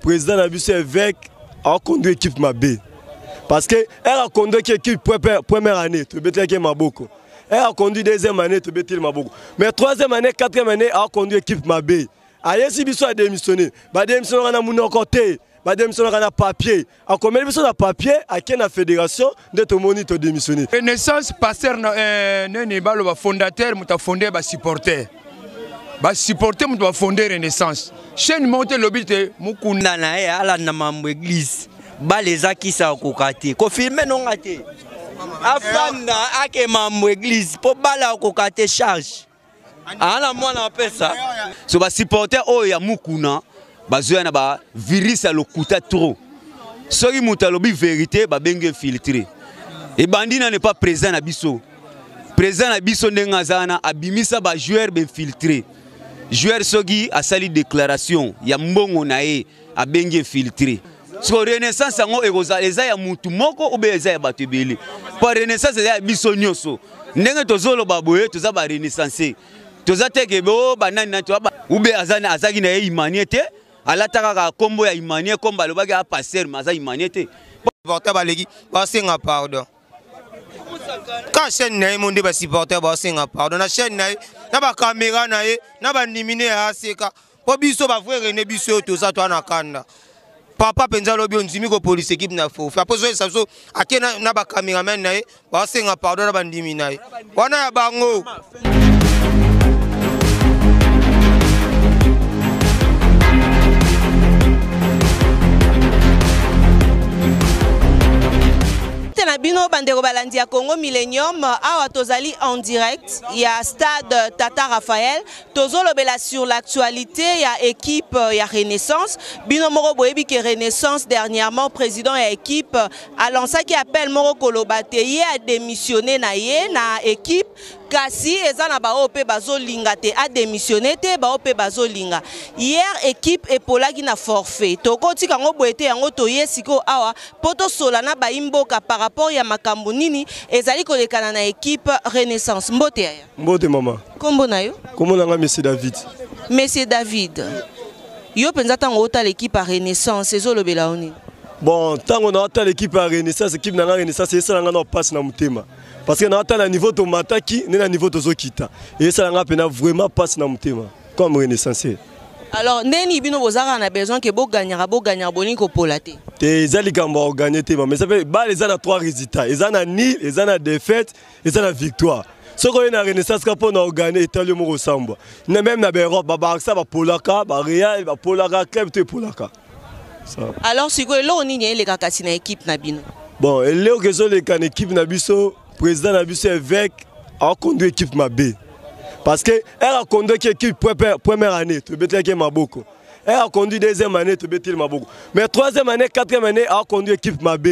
Président na biso évêque akondu équipe mabe. Parce que elle a conduit équipe première année, tobetelaki maboko. Elle a conduit deuxième année, tobeteli maboko. Mais troisième année, quatrième année, a conduit équipe mabe. Ayesi biso a démissionné. Ba démissionnaka na munoko te. Ba démissionnaka na papier. Akomeli biso na papier, ake na fédération nde tomoni to démissionné. Renaissance pasteur na eh, nini baloba fondateur moto afonde ba supporter. Ba supporter moto bafonde Renaissance. Chaîne moko te lobi te mukunda na ye alanda mambo église. Bale eza kisa akoka te. Kofilme nonga te. Afanda ake mambo église po bala akoka te charge. Ana mwana apesa. So ba supporter oyo ya mukuna bazoya na ba virus ya lokuta trop. Soki moto alobi verité babengi infiltré. Ebandi na ne pas président na biso. Président na biso ndenge aza wana abimisa ba joueur ba infiltré. Joueur soki asali déclaration ya mbongo na ye abengi infiltré. Siko renaissance yango ekozala eza ya mutu moko ou bien eza ya bato ebele. Po renaissance eza ya biso nyonso. Ndenge tozoloba boye toza ba renaissance. Toza te ke bo banani na to ba ou bien azaki na ye imanie te. Alata kaka kombo ya imanie kombo alobaki a passer mais aza imanie te. Supporter baleki basenga pardon. Ka chaîne na ye mo nde ba supporter basenga pardon na chaîne na ye na ba caméra na ye na ba ndimine ya aseka po biso ba vrai René biso oyo toza to na kanda. Papa penza lobi ondimi ko police équipe na fofi. Apo zo esa so ake na ba cameraman na ye basenga pardon na bandimi na ye. Wana ya bango. Na bino bandeko balandi ya Congo Millennium, awa tozali en direct ya stade Tata Raphaël, tozolobela sur l'actualité ya équipe ya Renaissance. Bino moko boyebi ke Renaissance dernièrement président ya équipe a lancaki appel moko koloba te ye a démissionné na ye na équipe, kasi eza na baoyo pe bazolinga te a démissionné te, baoyo pe bazolinga. Hier équipe epolaki na forfait. Tokotika yango boye te, yango toye sikoyo awa po tosola na bayimboka par rapport ya makambo nini ezali kolekana na équipe Renaissance. Mbote yaya. Mbote mama. Kombo na yo? Kombo na nga Monsieur David. Monsieur David, yo penza tango otala équipe ya Renaissance ezolobela yo nini? Bon, tango na otala équipe ya Renaissance, équipe na nga Renaissance esala nga na passe na motema. Parce que na otala niveau tomataki, ne na niveau tozokita. Esala nga pena vraiment passe na motema comme Renaissance. Alors ndeni bino bozaka na besoin que bo gagnera, bo gagnera bolingi kopola te. Te eza likambo ya gagner te, mais ça fait balle eza na 3 résultats. Eza na nul, eza na défaite, eza na victoire. Soki oye na Renaissance ka mpona ogane etali yo moko osambwa. Na même na ba Europe, ba Barça bapolaka, ba Real bapolaka, club to epolaka. Ça. Alors sikoyo eloko nini eleka kasi na équipe na bino? Bon, eloko ezoleka na équipe na biso, président na biso évêque a conduit équipe mabe. Parce que elle a conduit équipe première année, tobetelaki maboko. Elle a conduit deuxième année, tobeteli maboko. Mais troisième année, quatrième année, elle a conduit équipe mabe.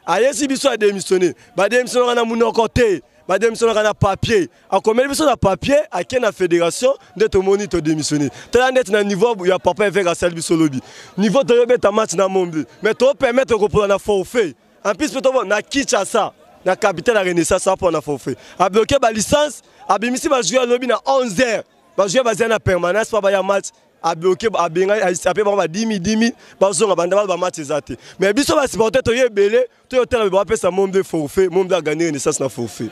Ayesi biso a démissionné. Ba démissionnaka na munoko te. Ba démissionnaka na papier. Akomeli biso na papier, ake na fédération nde tomoni to démissionné. Tala ndeti na niveau ya papa évêque asali biso lobi. Niveau toyobeta match na Mombi. Mais to permettre kopola na forfait. En plus peut-être na Kinshasa, na capitale ya Renaissance apo na forfait. A bloqué ba licence, abimisi ba joueur lobi na 11 heures. Ba joueur bazali na permanence pa ba ya match. A bloqué, a benga, a ape bango ba 10 000, 10 000, bazonga banda ba match eza te. Mais biso ba supporter toye ebele, toye otala ba pesa Mombi forfait, Mombi a gagné Renaissance na forfait.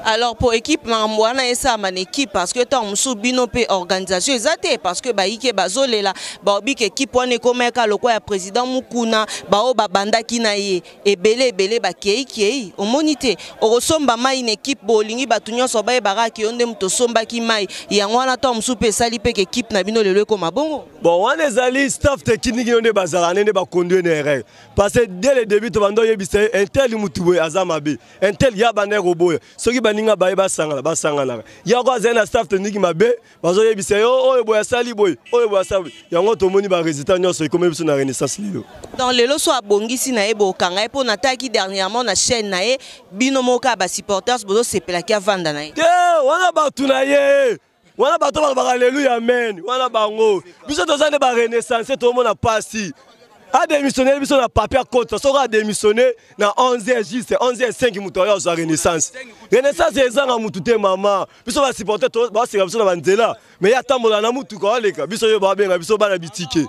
Alors pour équipe makambo wana esalama na équipe parce que ntango mosusu bino mpe organisation eza te parce que bayike bazolela baobika équipe wana ekomaka lokola ya président Mukuna, baoyo babandaki na ye ebele ebele bakei kei, omoni te okosomba mai na équipe bolingi bato nyonso bayebaka ke yo nde moto osombaki mai yango wana ntango mosusu mpe esali mpe ke équipe na bino lelo ekoma bongo. Bon, wana ezali staff technique yo nde bazalaka nde baconduire na erreur parce que dès le début tobanda oyebisa ye intel mutu boye aza mabe, intel ya banda koboya soki baninga baye basangana basanganaka yako azali na staff technique mabe bazoyebisa yo oyo boye asali boye oyo boye asali boye yango tomoni ba résultat nyonso ekomi biso na Renaissance lelo. Donc lelo so abongisi na ye bokanga ye mpo nataki dernièrement na chaîne na ye bino moko ya ba supporters bozosepelaki avanda na ye. Te wana bato na ye wana bato balobaka alléluia amen wana bango biso toza nde ba Renaissance tomona pasi. Adémissionne biso na papier akota. Soki adémissionne na 11h juste 11h5, moto ayo azwa Renaissance. Renaissance ezanga motu te, mama. Biso basupporter baseka biso na banzela, mais ye atambola na mutuka, aleka biso. Oyo babenga biso bana bitike,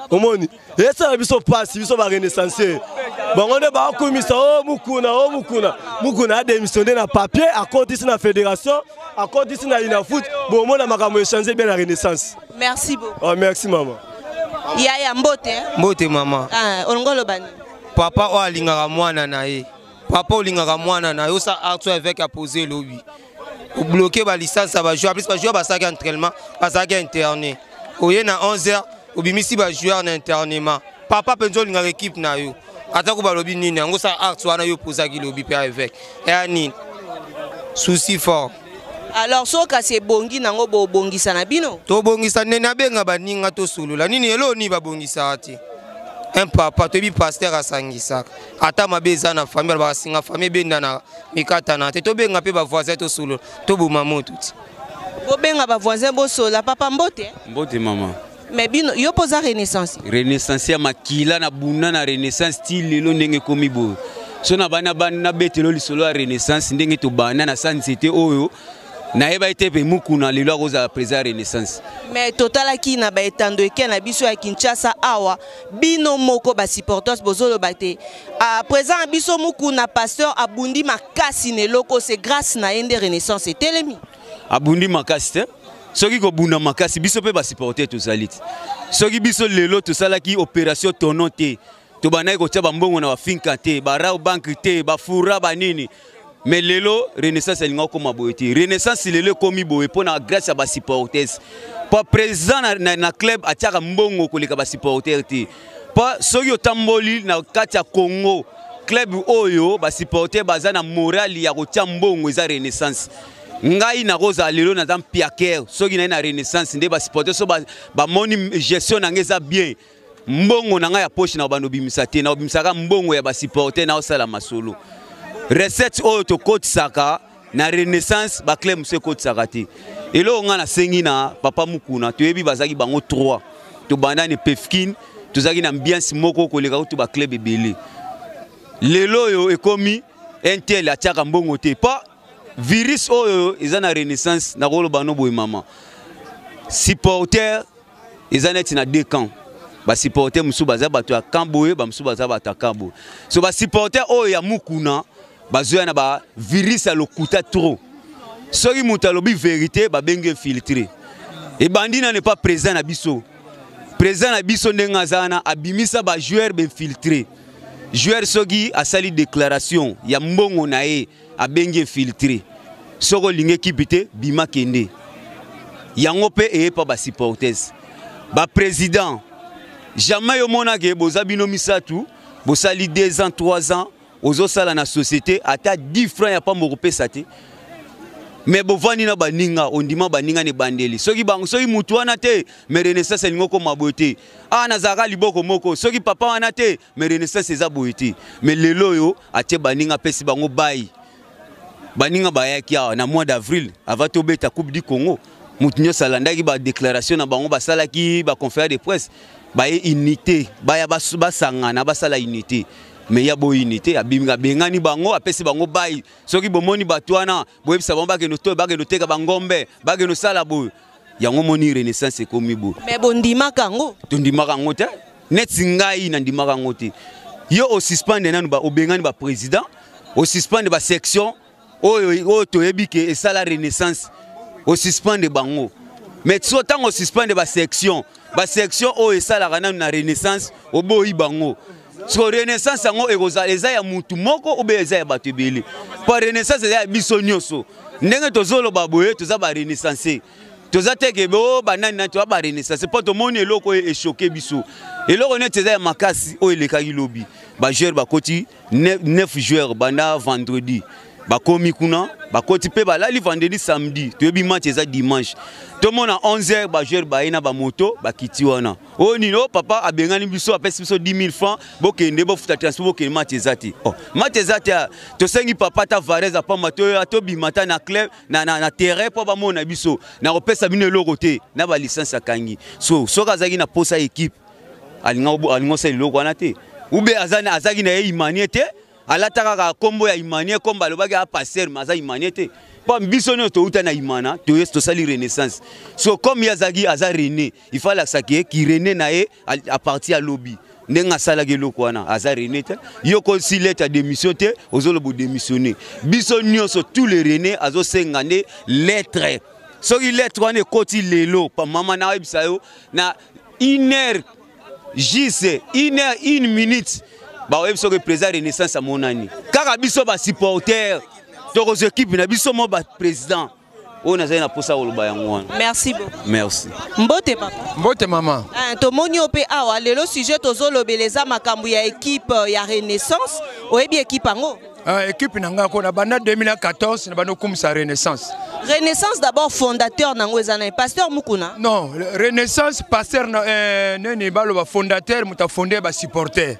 omoni esala biso pasi. Biso barenaissance, bango nde bakumisa o Mukuna, o Mukuna. Mukuna adémissionne na papier, akotisi na fédération, akotisi na Linafoot. Bomona makambo echange bien na Renaissance. Merci beaucoup. Oh, merci mama. Yaya, mbote. Mbote mama. Ah, olingo oloba nini? Papa oyo alingaka mwana na ye, papa olingaka mwana na ye, osa acte oyo évêque apose elobi, obloquer balicence ya bajoueur. Plus bajoueur basalaki entraînement, bazalaki interné. Oye na 11 heures, obimisi bajoueur na internement. Papa mpenza olingaka équipe na yo, atako balobi nini yango, osala acte wana yo opozaki lobi. Mpe évêque eya nini? Souci fort. Alors so kasi ebongi nango, bobongisa na bino. Tobongisa ndeni abenga baninga, tosolola nini, eloo nini babongisaka te. Un papa, toyebi pasteur asangisaka, ata mabe eza na famille, alobaka singa famille ebendana mikatana te. Tobenga mpe bavoisin, tosolola, toboma moto ti. Bobenga bavoisin, bosola. Papa, mbote. Mbote mama. Mais bino, yo mpo oza Renaissance? Renaissance ya makila na bunda na Renaissance ti lelo ndenge ekomi boye. So na bana nabetelo lisolo ya Renaissance, ndenge tobanda na sa nzete oyo, nayeba ete mpe Mukuna lelo akozala président ya Renaissance. Mais totalaki na baetando eke na biso ya Kinshasa awa, bino moko basupporters bozoloba te, ah, président na biso Mukuna, pasteur, abundi makasi na eloko, c'est grâce na ye nde Renaissance etelemi. Abundi makasi te. Soki kobunda makasi, biso mpe basupporter tozali te. Soki biso lelo tosalaki opération tono te, tobandaki kotia bambongo na bafinka te, barau banke te, bafura banini, mais lelo Renaissance elinga okóma boye te. Renaissance lelo ekómi boye mpo na grâce ya basupporters, po président na club atiaka mbongo koleka basupporter te. Mpo soki otamboli na kati ya Congo, club oyo basupporter baza na morale ya kotia mbongo eza Renaissance. Ngai nakozala lelo naza mpiaker, soki naye na Renaissance nde basupporter so bamoni gestion na ngai eza bien, mbongo na ngai ya poche na bando obimisa te, na obimisaka mbongo ya basupporter na osala masolo. Recette oyo tokotisaka na Renaissance, baclub mosusu ekotisaka te. Eloko ngai nasengi na papa Mukuna, toyebi bazalaki bango 3, tobanda na Pefkin, tozalaki na ambiance moko koleka kutu baclub ebele. Lelo oyo ekomi intel atiaka mbongo te, pa virus oyo eza na Renaissance. Nakoloba no boye mama, supporter eza neti na deux camps. Basupporter mosusu baza bato ya camp boye, bamosusu baza bato ya camp boye. So basupporter oyo ya Mukuna bazoya na bavirus ya lokuta trop. Soki moto alobi vérité, babengi infiltré. Ebandi nano epa président na biso. Président na biso ndenge aza wana, abimisa bajoueur bainfiltré. Joueur soki asali déclaration ya mbongo na ye, abengi infiltré. Soki olingi ekipe te, bima, kende. Yango mpe eyepa basupporters, baprésident. Jamais yo monake boza bino misato, bosali 2 ans, 3 ans, ozosala na société, ata 10 francs ya pamba okopesa te, mais bovandi na baninga, ondima baninga na ebandeli. Soki bango, soki mutu wana te, mais Renaissance elingi okoma boye te. Awa nazalaka liboko moko, soki papa wana te, mais Renaissance eza boye te. Mais lelo oyo atie baninga, apesi bango bayi. Baninga bayaki awa na mois d'avril avant tobeta Coupe du Congo. Motu nyonso alandaki badéclaration na bango, basalaki baconférence de presse, baye unité, baya basangana, basala unité. Mais ya boye unité, abengani bango, apesi bango bayi. Soki bomoni bato wana, boyebisa bango bakende to bakende oteka bangombe, bakende osala boye. Yango moni Renaissance ekomi boye. Mais bondimaka yango? Tondimaka yango te. Neti ngai nandimaka yango te. Yo osuspendre nanu, obengani baprésident, osuspendre basection oyo oyo toyebi ke esala Renaissance, osuspendre bango. Mais so ntango osuspendre basection oyo esalaka nanu na Renaissance, oboyi bango. So Renaissance yango ekozala eza ya mutu moko obe eza ya bato ebele? Mpo Renaissance eza ya biso nyonso. Ndenge tozoloba boye, toza barenaissance, toza te ke bo banani nani, toza barenaissance mpo tomoni eloko oyo echoquer biso, eloko neti eza ya makasi oyo elekaki lobi. Bajoueur bakoti 9 joueurs banda vendredi, bakomi kuna, bakoti mpe balali vendredi, samedi. Toyebi match eza dimanche. Tomona 11 heures, bajoueur baye na bamoto, bakiti wana. Oyo nini? O papa abengani biso, apesi biso 10 000 francs, bokende bofuta transport, bokende, match eza te. Oh, match eza te. Tosengi papa ata varese apamba to tobima ata na club na terrain mpo bamona biso. Nakopesa bino eloko te na balicence akangi. So soki azalaki na posa équipe, Alinga alinga osala eloko wana te. Ube azaki na ye imanie te. Alata kaka kombo ya imanie kombo alobaki a pasteur mais aza imanie te. Po biso nyonso touta na imana, toye tosali renaissance. So comme ye azaki aza rené, il faut alakisa ke ki rené na ye a partir ya lobi. Ndenge asalaki eloko wana aza rené te. Yo kosi lettre ya démission te, ozoloba odémissionner. Biso nyonso tous les rené azosenga nde lettre. Soki lettre wana ekoti lelo, pa mama na oyebisa yo na une heure juste une heure une minute baoyebi soki président renaissance amonani kaka biso basupporter tokozwa ekipe na biso mo baprésident oyo nazali na mposa koloba yango wana. Merci beaucoup. Merci. Mbote papa. Mbote mama. Tomoni yo mpe awa lelo sujet tozolobela eza makambo ya équipe ya Renaissance. Oyebi équipe yango? Équipe na ngai ko na banda 2014 na banda okumisa Renaissance. Renaissance d'abord fondateur nango eza nani? Pasteur Mukuna? Non, Renaissance pasteur na nani baloba fondateur moto afonde ba supporter.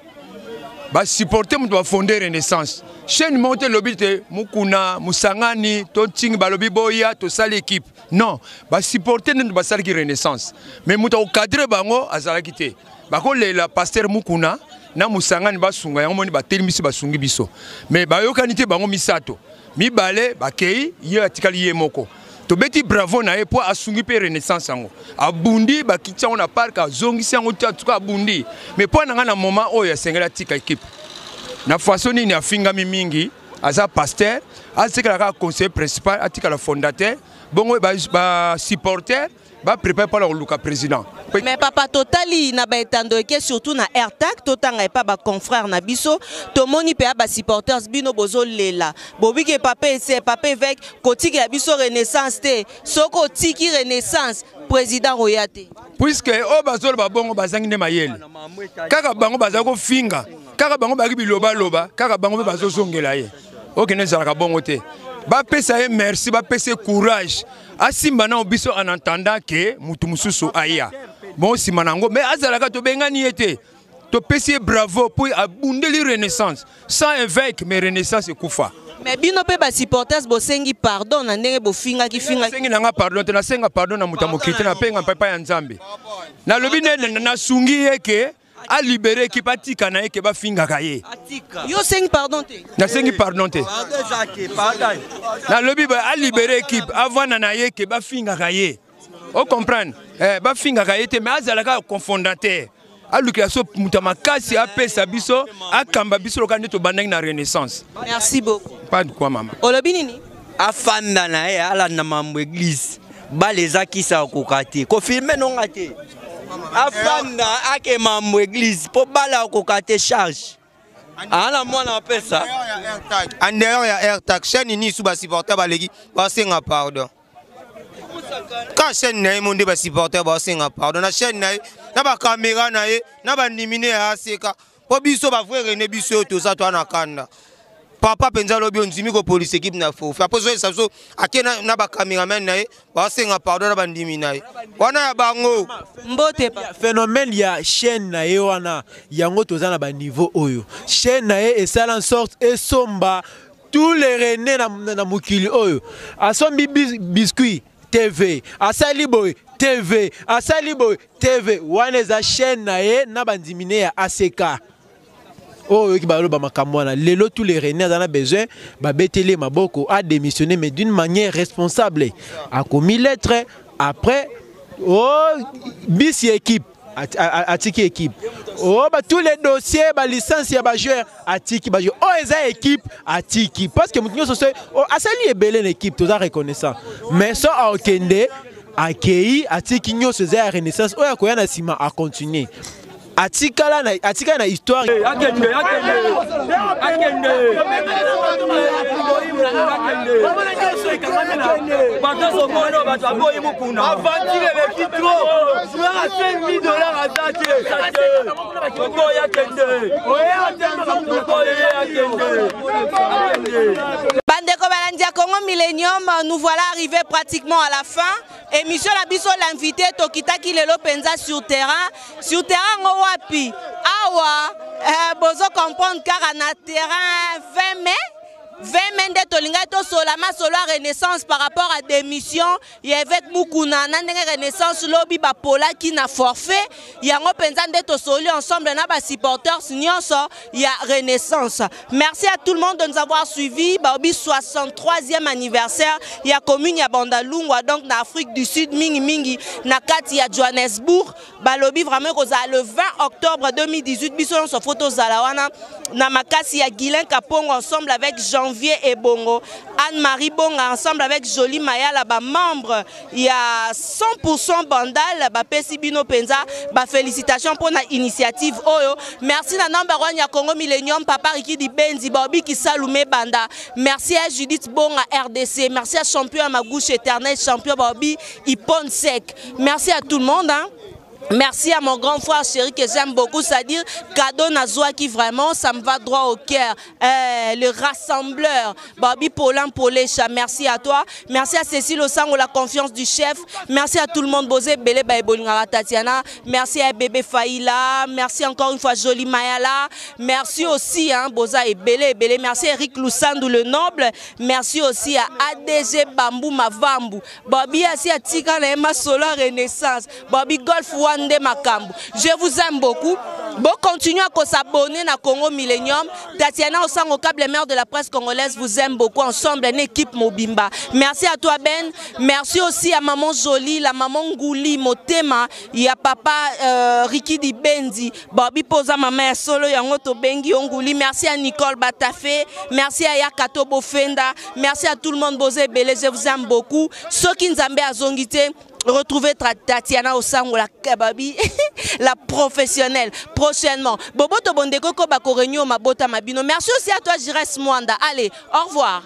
Ba supporter moto bafonde Renaissance. Chaîne moko te lobi te Mukuna, Musangani, to Ntingi balobi boya tosali équipe. Non, ba supporter nde basalaki Renaissance. Mais moto akokadre bango azalaki te. Bakolela pasteur Mukuna na Musangani basunga yango moni batelemisi basungi biso. Mais bayokani te bango misato. Mibale bakei ye atikali ye moko. Tobeti bravo na ye po asungi pe Renaissance yango. Abundi bakiti yango na parc azongisi yango te en tout cas abundi. Mais po na nga na moment oyo asengeli atika équipe. Na façon nini afingami mingi, aza pasteur, atikala kaka conseiller principal, atikala fondateur, bongo ba supporter ba préparer pour koluka président. Mais papa totali na ba etando eke surtout na AirTag totanga epa ba confrère na biso tomoni pe ba supporters bino bozo lela. Bobike papa ese papa évêque kotiki ya biso Renaissance te soko tiki Renaissance président royate. Puisque o bazolo ba bongo bazangi nde mayele. Kaka bango baza ko finga, kaka bango baki biloba loba, kaka bango pe bazo zongela ye. Okende ezalaka bongo te. Ba pesa ye merci, ba pesa courage. Asimba na biso en attendant que mutu mususu aya. Bon sima nango mais azalaka to bengani ye te. To pesi bravo pour abundeli Renaissance. Sans évêque mais Renaissance ekufa. Mais bino pe ba supporters bosengi pardon na ndenge bofingaki finga. Sengi nanga pardon te na senga pardon na muta mokiti na penga papa ya Nzambe. Na lobi ne na sungi ye ke a libérer équipe atika na ye ke ba fingaka ye. Yo sengi pardon te. Na sengi pardon te. Na lobi ba a libérer équipe avant na ye ke ba fingaka ye. O comprendre? Ba fingaka ye te mais azalaka confondateur. Alukela so mutu ya makasi apesa biso akamba biso loka nde tobandaki na Renaissance. Merci beaucoup. Pas de quoi mama. Olobi nini? Afanda na ye alanda mambo église. Bale eza kisa akoka te. Confirmer nonga te. Afanda ake mambo église po bala akoka te charge. Ala mwana apesa. En dehors ya AirTag chaîne ni sous ba supporter baleki basenga pardon. Ka chaîne na ye monde ba supporter basenga pardon na chaîne na ye na ba caméra na ye na ba nimine ya ACK. Po biso ba vrai René biso yo toza to na kanda. Papa penza lobi ondimi ko police équipe na fofu. Apo zo so ake na ba cameraman na ye basenga pardon na ba ndimi na ye. Wana ya bango. Mbote pa. Phénomène ya chaîne na ye wana yango toza na ba niveau oyo. Chaîne na ye esala en sorte esomba tous les René na mokili oyo. Asombi biscuit TV, asali boy TV, asali boy TV. Wana eza chaîne na ye na ba ndimine ya ACK. Oyo ki baloba makambo wana lelo tous les René azana besoin ba betele maboko a démissionner mais d'une manière responsable. A commis lettre après oh bis équipe atiki équipe. Oh ba tous les dossiers ba licence ya ba joueur atiki ba joueur. Oh eza équipe atiki parce que mutu nyoso so oh asali ebele na équipe toza reconnaissant. Mais so akende akei atiki nyoso eza ya Renaissance oyo akoya na sima a continuer. Atikala na atikala na histoire. Akende, akende. Akende. Bato sokono bato aboyi mukuna. Aventure eleki trop. Joueur à 5000 $ aza te. Okoya kende. Okoya kende. Bandeko balandi ya Congo Millennium, nous voilà arrivés pratiquement à la fin. Émission la biso l'invité tokitaki lelo penza sur terrain. Sur terrain ngo wapi? Awa, bozo comprendre car na terrain 20 mai. 20 mai nde tolingaki tosola masolo ya renaissance par rapport à démission ya évêque Mukuna na ndenge renaissance lobi bapolaki na forfait yango mpenza nde tosoli ensemble na basupporters nyonso ya renaissance. Merci à tout le monde de nous avoir suivi. Baobi 63e anniversaire ya commune ya Bandalungwa, donc na Afrique du Sud mingi mingi na kati ya Johannesburg. Balobi vraiment kozala le 20 octobre 2018 biso nyonso fo tozala wana na makasi ya Guylain Kapongo ensemble avec Janvier Ebongo, Anne-Marie Bonga ensemble avec Jolie Mayala, ba membre ya 100% Bandal bapesi bino penza ba félicitations pour na initiative oyo. Merci na number 1 ya Congo Millennium Papa Riki Dibenzi Baobi Kisalume Banda. Merci à Judith Bonga RDC, merci à champion à ma gauche éternel champion Baobi Ipon Sek. Merci à tout le monde hein. Merci à mon grand frère chéri que j'aime beaucoup, c'est-à-dire cadeau Nazouaki, vraiment, ça me va droit au cœur. Le rassembleur, Babi Paulin Polécha, merci à toi. Merci à Cécile Osango, la confiance du chef. Merci à tout le monde, Bosé Bélé Baebolingara Tatiana. Merci à Bébé Faïla. Merci encore une fois Jolie Mayala. Merci aussi, hein, Boza et Bélé Bélé. Merci à Eric Loussandou le Noble. Merci aussi à ADG Bambou Mavambu. Babi Assi Atika na Emma Sola Renaissance. Babi Golf Wande Makambu. Je vous aime beaucoup. Bon, continuez à s'abonner à Congo Millennium. Tatiana Osango Câble, maire de la presse congolaise, vous aime beaucoup. Ensemble, une équipe Mobimba. Merci à toi, Ben. Merci aussi à maman Jolie, la maman Ngouli, Motema. Il y a papa Ricky Dibenzi. Babi Posa, maman Solo, Yango Tobengi, Ngouli. Merci à Nicole Batafé. Merci à Yakato Bofenda. Merci à tout le monde, Bosé Belé. Je vous aime beaucoup. Ceux qui nous aiment à Zongité, retrouvez Tatiana Osango, la kababi, la professionnelle, prochainement. Boboto Bondeko, Koba Korenyo, Mabota Mabino. Merci aussi à toi, Jires Mwanda. Allez, au revoir.